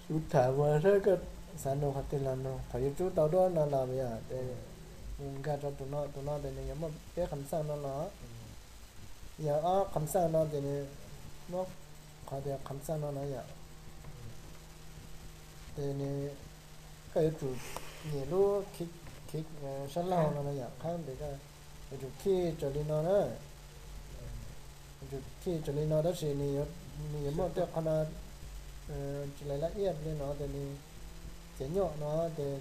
Kuv tham ua saib koj xav nug qhov twg los nug. Thaum yuav tsub tau duab no los yog tes mus nkag rau tus no, tus no tes nws yuav muaj peb qham xaj no los, yog ob qham xaj no ces nws muab qhov tias qham xaj no no yom. Ces nws, koj yuav tsum nyem lub khi, khi sab laug no no yom, qhab tes koj yuav tsum khi raws li no na. Yuav tsum khi raws li no tab sis nws yuav muaj tej qhov no tsis lais laj iaj li no ces nws txiav nyuaj no ces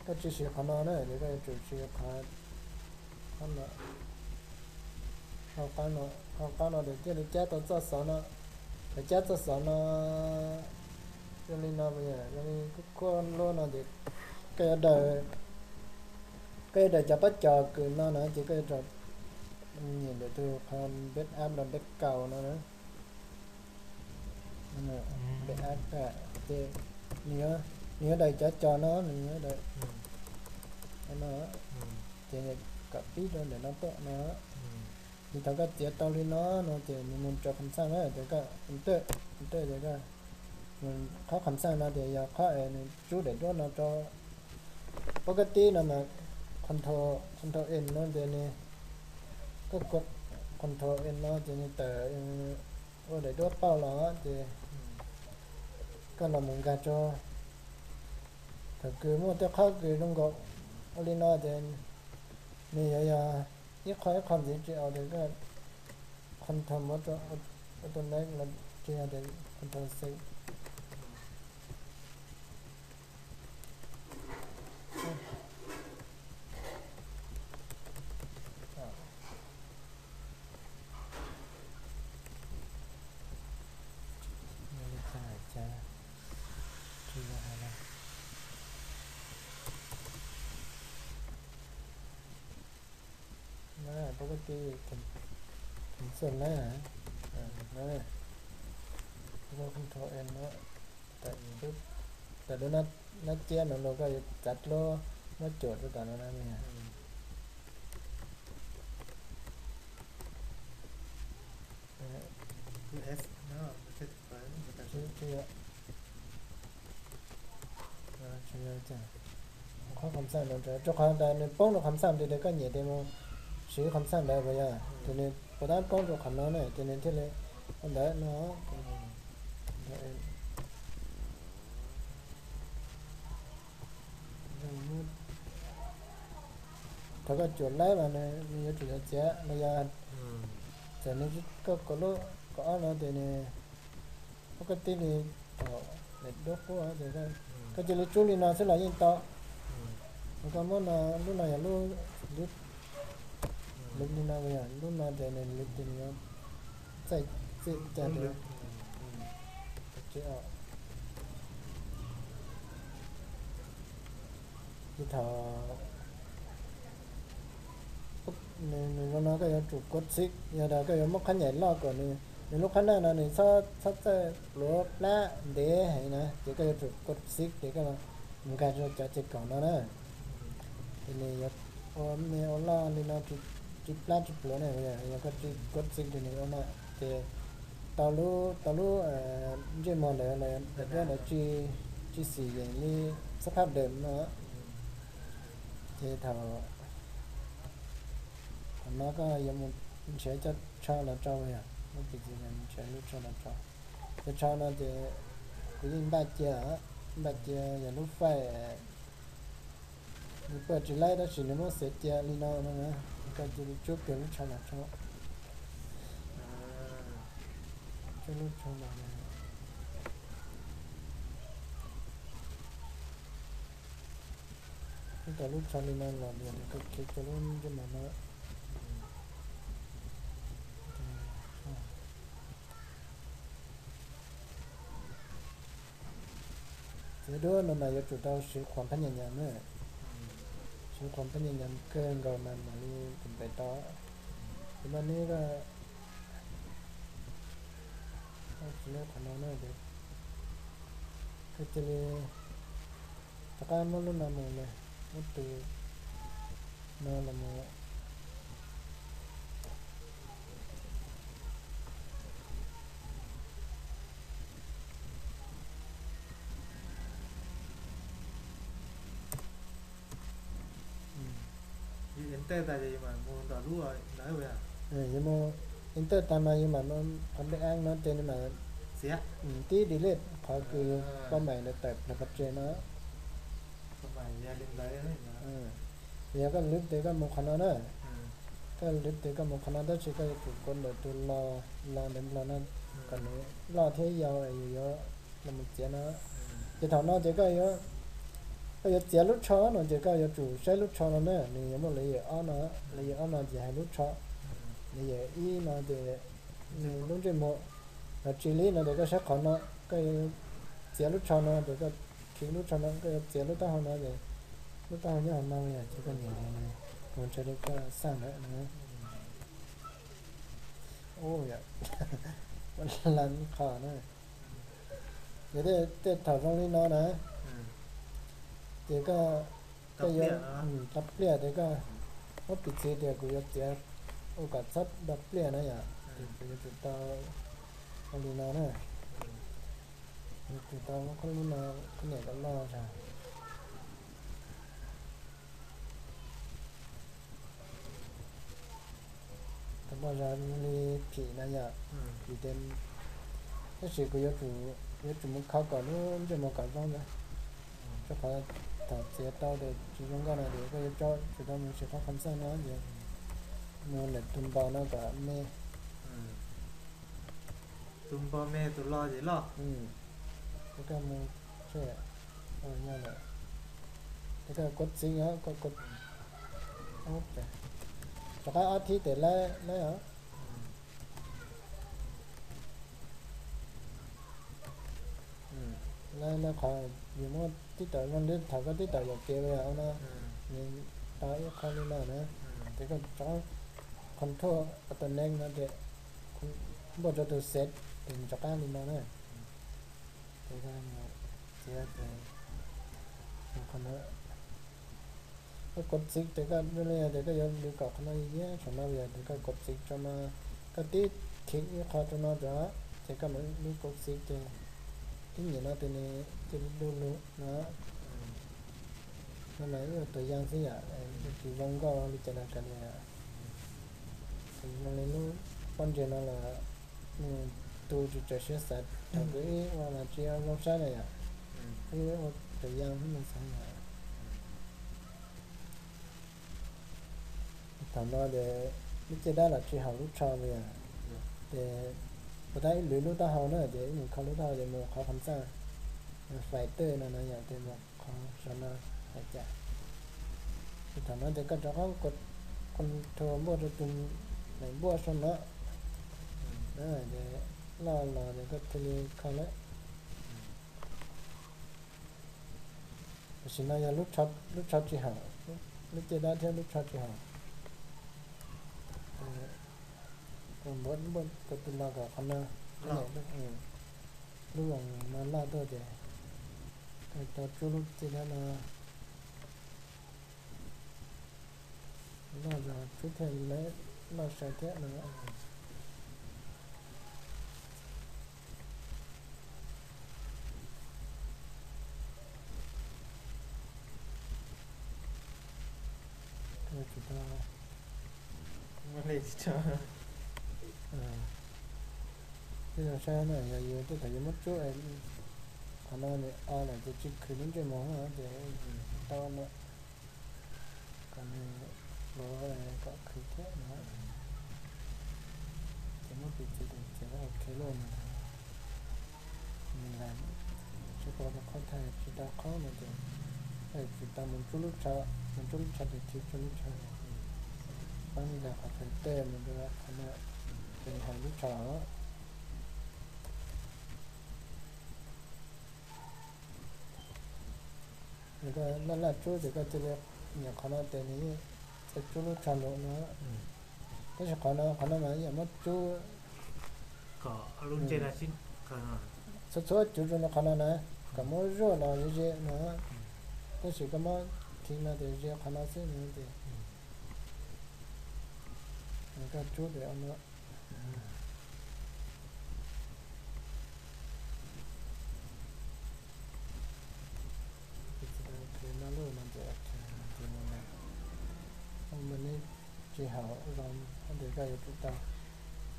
koj tsis siv qhov no na, ces koj yuav tsum siv qhov, qhov no. Hauv qab no, hauv qab no ces thiaj li cab tau txoj xov no. Thaum cab txoj xov no zoo li no, zoo li kuj khuab lub no ces koj yuav daws, koj yuav daws cov pob cos kws no na ces koj yuav rau nyem ntawm tus qhov npej app los npej kaus no na. Npej app ces nws yuav daws cov cos no, nws yuav daws no, ces kom pib rau ntawm no tuaj no. Ces thaum koj txiav tau li no no ces nws mus rau qham xaj na, ces koj ntawj, ntawj ces koj mus qhov qham xaj no ces yog qhov es nws tsub daim duab no rau. Pab kab tib no mas control, control N no ces nws, koj control N no ces nws tawm ua daim duab pauj los ces koj los mus nkag rau. Thaum kws muaj tej qhov kws zoo nkaus ua li no ces nws yuav yog ib qho ib qho ntxiv tsis aus ces koj control mus rau auto next los tsis yog ces control C. Pab kab tib, control N no, tawm lub nab ciab no los koj yuav txav dlub muab cuam rau tom no na. Qhov qham xaj no rau qhov tas nws poob rau qham xaj ntawd, koj nyem tes mus siv qham xaj ntawd puas yog, ces nws puas tab poob rau qhov no na, ces nws thiaj li ua ntawd no. Thaum koj cuam laib mas nws yuav tsum yuav txiav los yog txawm nws koj kaum lub kaum ob no ces nws pab kab tib li thaum daim duab qub ces koj cia li tsub li no xwb los yeej tau. Koj muab no, lub no yog lub, lub li no, lub no ces nws li ces nws yuav txaij txij cas ces tsis os. Ces thaum nws zoo no koj yuav tsum kov xiv, yog tas koj yuav muab qhab nyaim loj kom nws, nws lub qhab naj no nws txhob txawj pluav plab ntev heev na, ces koj yuav tsum kov xiv ces koj mus nkag rau cov ces kaum no na. Ces nws yuav ua me ua loj li no, tsis plab tsis pluav na, yog koj tsis kov xiv ces nws ua no, ces tau lub, tau lub ntsej muag ntawd los daim duab ntawd tsis xim yeem li xab phab dawm no. Ces thaum, thaum no koj yuav mus nrhiav cov tsho los rau yog, muab piv txwv nrhiav lub tsho los rau. Cov tsho no ces kuv yeej npaj cia, npaj cia yog lub faij, nws paj tsis laib tab sis nws muab xiav cia li no no na, koj cia li tsub kiag lub tsho los rau. Tsub lub tsho los, tsub tau lub tsho li no los nws koj khiav rau lub ntsej muag no. Txiav duab no mas yuav tsum tau siv qhuas phab nyas nyas na. Siv qhuas phab nyas nyas kawg nkaus mas mam li tus npem tau. Ces mas neb koj tsis lej qhov no na, koj cia li rov qab muab lub no mus, muab tus no los mus. Enter tas ces yus mam mus ntom lub ntawd. Yus mus enter tas mas yus mam mus qhov npe a no ces nws mam tib delete qhov kws pab mais ntawd tawm plaws pov tseg no. Yog koj lwv tes koj mus qhov no na, koj lwv tes koj mus qhov no tab sis koj yuav tsum kov ntawm tus los, los ntawm los no kom nws loj thiab yau yus yuav los mus txiav no. Ces thaum no ces koj yuav txiav lub tsho no ces koj yuav tsum saib lub tsho no na, nws yuav muaj layer ob no, layer ob no ces hais lub tsho, layer ib no ces nws lub ntsej muag, los tsis li no ces koj saib qhov no, koj yuav txiav lub tsho no ces koj click lub tsho no, koj yuav txiav lub taub hau no ces lub taub hau nyob hauv no yom, ces koj nias li no, mus ntshe li koj xaj ntawd no. Ua yom, ua la qhov na. Yog tej thaum zoo li no na, ces koj, koj yuav, tau pliaj ces koj muab piv txwv tias kuv yuav txiav ua kom txhob do pliaj na yom, ces kuv yuav tsum tau ua li no na. Yuav tsum tau muab qhov lub no, qhov niam kom loj zog. Kom loj zog li phim na yom, phim tes, tab sis kuv yuav tsum, yuav tsum mus kho kom lub ntsej muag kom zoo ntawd, rau qhov thaum txiav tau tes tsis zoo nkauj no ces koj yuav tsum tau mus siv qhov qhov ntxaaj no ces mus ntawm tus npau no kom me. Tus npau me tus loj ces loj. Ces koj mus, yog lawm, ces koj kov txiv os, koj, rov qab ob thib tes laib, laib os. Laib, laib qhov yus muab tib tawm zoo li thaum koj tib tawm yam kev ua no, nws tau ib qho li no na, ces koj rov qab control alt next no ces npuaj rau tus set ces nws rov qab li no na. Ces koj mus txiav ces qhov no, koj kov txiv ces koj, zoo li tias koj yuav lwv kom qhov no yog saum no yog tias koj kov txiv rau no, koj tib thim ib qho rau no rau, ces koj mam li kov txiv ces ib nyuag no ces nws cia li du lug no. No mas ib ua tus yaj xwb yom, tsis zoo nkauj li cas los kav liam. Zoo li lub pob ntseg no los nws tu tsis txawm siab xav thaum kuv ib ua mas tsis zoo saib na yom, ib ua tus yaj xwb no xav yom. Thaum no ces lub caj dab los tsis haum lub tsho li os. Ces puas tab ib lwv lub taub hau na ces ib mus kho lub taub hau ces mus qhov qhov ntxaaj, fais tej no no yom, ces mus qhov saum no hais cas. Ces thaum no ces koj rov qab control npuaj rau tus, npuaj saum no, ces loj los ces koj thiaj li kho lawm. Tam sim no yog lub tsho tsis haum, lub caj dab thiab lub tsho tsis haum. Npuaj, npuaj tus los kom qhov no, lub no loj tuaj ces koj tau tsub lub caj dab no loj zog tsub thiaj li loj sai thiab no. Koj tsis tau, tej zaum saib na yog yus tej thaum yus muab tsub qhov no nws o lawm ces tsis khwv lub ntsej muag ces tau no. Kom nws hluav kom khwv thiab no. Ces muab piv txwv tias txiav ok lawm no, nws lam tsis pom rau qhov thaij tsis tau qhov no ces koj yuav tsum tau mus tsub lub tsho, mus tsub lub tsho ces thim tsub lub tsho, pab li ntawd qhov thaij tej mus rau qhov no, ces nws hais lub tsho os. Yog koj laj laj tsub ces koj cia li nyem qhov no ces nws txawj tsub lub tsho lawm no. Tab sis qhov no, qhov no mas yam muab tsub kom lub ntsej no txhua txhua cuv rau qhov no na, kom muab zuaj los ze ze no. Tab sis koj muab thim no ces ze qhov no xwb no ces koj tsub ces no. Ces tsis tau ok no lawm no ces ok no ces mus na, mus li Li hauv zoo, ces koj yuav tsum tau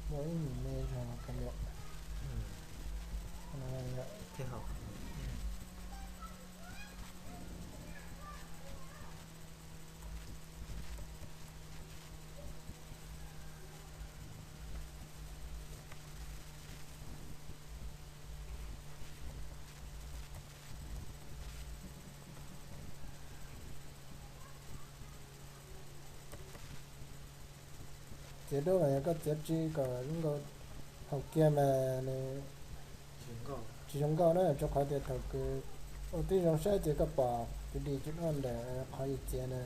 muaj ib me me zog kav liam. Txiav duab mas yog koj txiav tsis kom zoo nkauj, haus kiag mas nws tsis zoo nkauj na, rau qhov tias thaum kws ua tib zoo saib ces koj pom tus dim tsis doj ntawm qhov yus txiav na,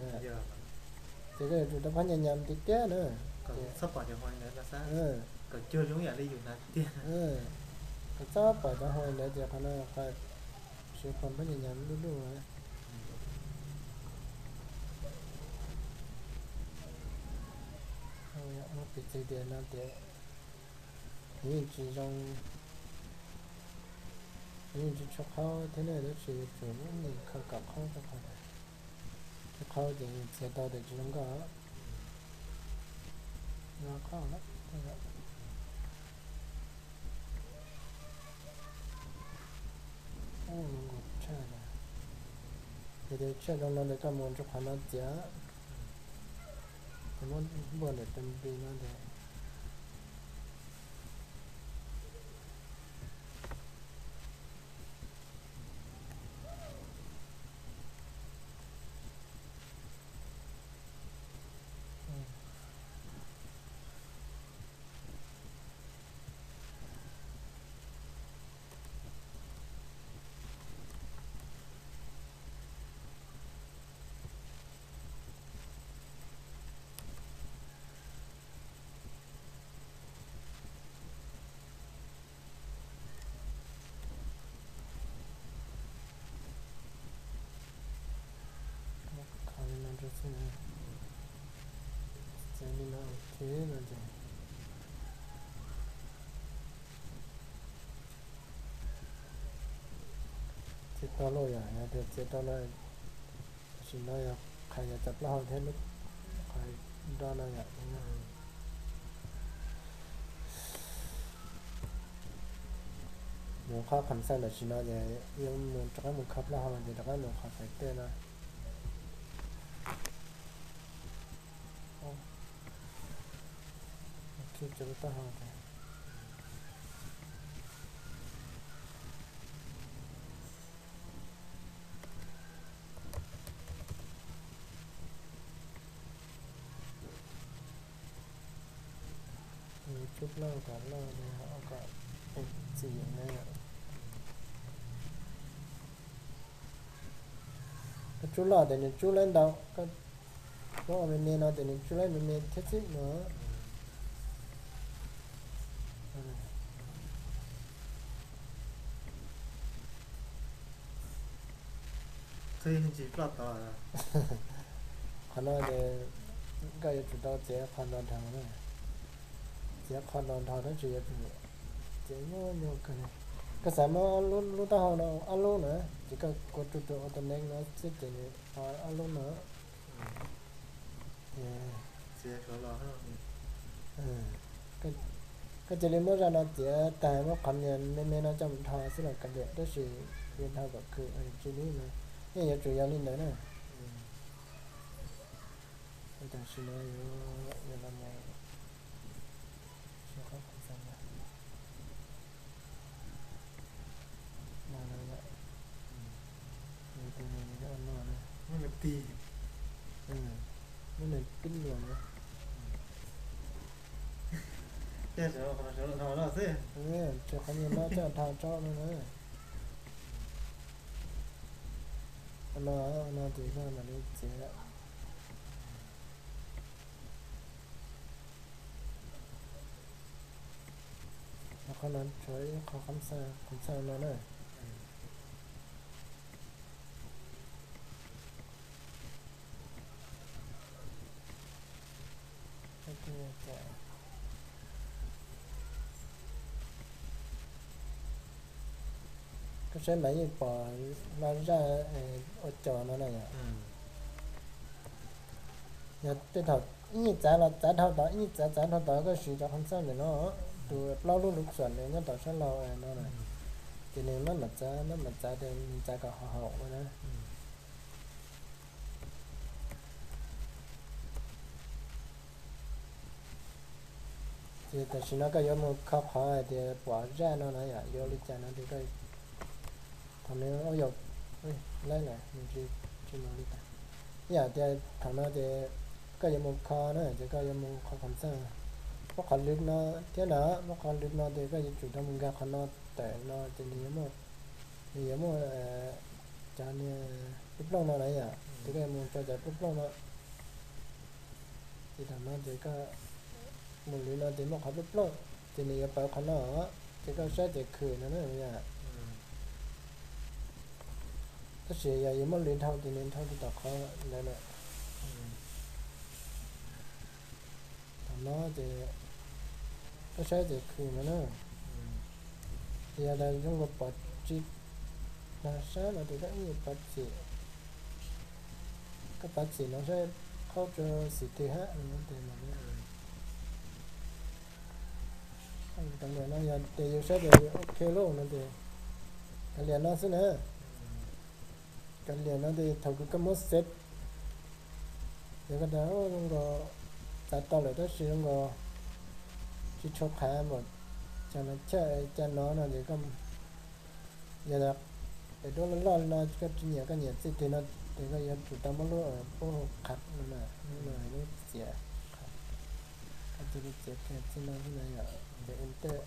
ces koj yuav tsum tau phab nyas nyas tiag tiag na. Kom txhob pom cov hua ntawd ces qhov no siv phab nyas nyas lub lub. Piv txwv tias no tias nws yeej tsis zoo, nws yeej tsis tshua qhaub thiab na, tab sis yuav tsum khaws kom qhaub rau qhov, tsis qhaub ces txiav tau tias tsis zoo nkauj. Ces tias tshaj zoo no ces koj mus rau qhov no txiav, ces muab npuaj ntawm tus npis no ces Kho li no rau xwb na. Txiav li no ok no ces txiav tau lauj yom, yog tias txiav tau no, tam sim no yog qhais yog cov plaub hau thiab lub qhov nroj no yom. Mus qhov kham xaj tam sim no ces yuav mus rov qab mus kho plaub hau ces rov qab mus qhov fais tej no. Khij cov lub taub hau ces tsub plaub kom loj kom txim na. Koj tsub loj ces nws tsub laib ntau, koj ua me me no ces nws tsub laib me me thiab xwb no. Qhov no ces koj yuav tsum tau txiav qhov nrov nrho na. Txiav qhov nrov nrho tab sis yuav tsum txiav nyuaj nyuaj kawg li. Koj xav muab lub taub hau no ob lub na, ces koj kua tus tus auto next no xwb ces nws ob lub no. Koj cia li muab zaj no txiav tag muab qhov niag me me no coj mus dhau xwb los kav liam tab sis yuav dhau kom khwm tsis li no, yeej yuav tsum yog li ntawd na. Tam sim no yuav, yuav los mus siv qhov kham xaj no. Muab nws pib luag na. Tsis qhov niag no coj dhau tso no na. No, no ces koj mam li txiav. Qhov no tshuav ib qho kham xaj no na. Koj saib mas yeej pom laj zaj ua cos no na yom. Yog tej thaum Ib nyuag txav los txav dhau tod, ib nyuag txav txav dhau tod koj siv cov qhov txaj ntawm no, tus plaub lub lub xuam nws nyob tom sab laug no na. Ces nws maj mam txav maj mam txav ces nws txav kom haum haum ua na. Ces tam sim no koj yuav mus kho qhov hais tias pom zaj no na yom, yuav li cas no ces koj, thaum nws, yog, lawm nws tsis, tsis mus li cas. Ib yam tias thaum no ces koj yuav mus kho na, ces koj yuav mus kho qhov txaj, muab qhov lwm no thiab na, muab qhov lwm no ces koj yuav tsum tau mus nkag qhov no tawm no ces nws yuav muaj, nws yuav muaj cov niag plooj plooj no na yom, ces koj yuav mus tso cov plooj plooj no. Ces thaum no ces koj mus lwm no ces muaj qhov plooj plooj, ces nws yuav pawv qhov no, ces koj saib ces khwm no na yom. Tab sis yog yuav muab lwm dhau ces nws dhau rau tom qhov ntawd lawm. Thaum no ces koj saib ces khwm no na. Ces yog tias zoo nkaus pom tsis, sab no ces koj ib nyuag pov txim, koj pov txim no saib qhaub rau xim twg hab no ces kav liam no yog tias yus saib tias ok lauj no ces kav liam no xwb na. Kav liam no ces thaum kws koj muab xev, yog koj tias zoo nkaus txav tau lawm tab sis zoo nkaus tsis tshua qhav npaum cas no, chaw no no ces koj, yog daim duab loj loj li no koj tsis nyiam, koj nyiam txij twg no ces koj yuav tsum tau muab lub pub hauv qhav no na, lub no lub txiav, koj cia li txiav kiag txij no xwb na yom. Ces enter,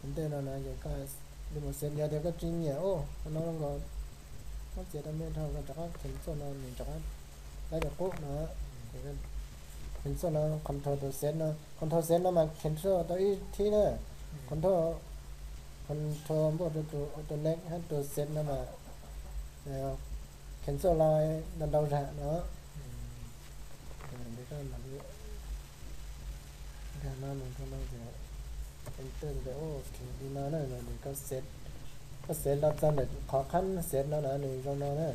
enter no na ces koj li mus xev, yog tias koj tsis nyiam ub qhov no zoo nkaus, muab txiav tau me dhau koj rov qab cancel no nws rov qab laib rau qub no. Ces cancel no, control tus xev no, control xev no mas cancel tau ib thib na. Control, control npuaj rau tus auto next hab tus xev no mas cancel los ntau ntau zag no. Nkag no mus rau no ces enter li no na, koj xev los txog ntawm qhov qhab xev no na nws zoo no na.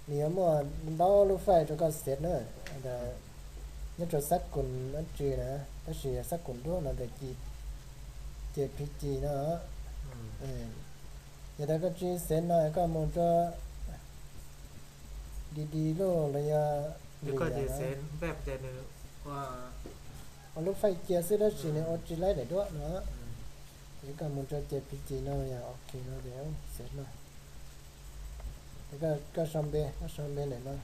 Nws yuav muaj ntau lub file rau koj xev na. Nyob rau xab kum dab tsi na, tab sis xab kum duab no ces JPG no. Yog tias koj tsis xev no koj mus rau DD lauj los yog ua lub file cia xwb tab sis nws ua tsis laib daim duab no. Ces koj mus rau JPG no yog ok no ces xev no. Koj sau npe, koj sau npe ntawm no,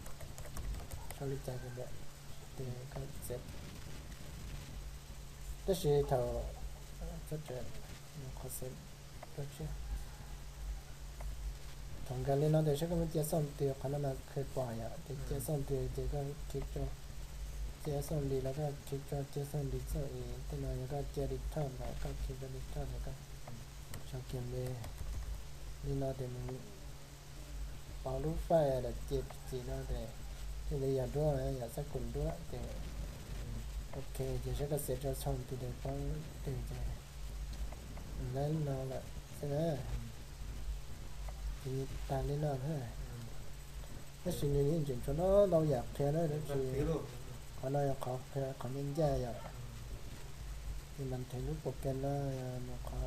sau li cas ces ntawm, ces koj xev. Tab sis thaum, qhov xev, thaum nkag li no ces saib koj muab cia xooj twg, qhov no mas kheev pom yom, ces cia xooj twg ces koj click rau, cia xooj li los koj click rau cia xooj li xooj i, tej no yog koj cia li thoj los koj click rau li thoj los koj sau kiag npe li no ces nws pom lub file los ces pim no ces thiaj li yog duab, yog xab kum duab ces ok ces saib koj xev rau xooj twg ces poob twg ces laib no lawm xwb na. Ces tag li no na. Tab sis nws yeej tseem tshuav ntau ntau yam qhia na, tab sis qhov no yog qhov qhia qhov ncaj ncaj yom. Ces mas thev lub program no yog nws qhov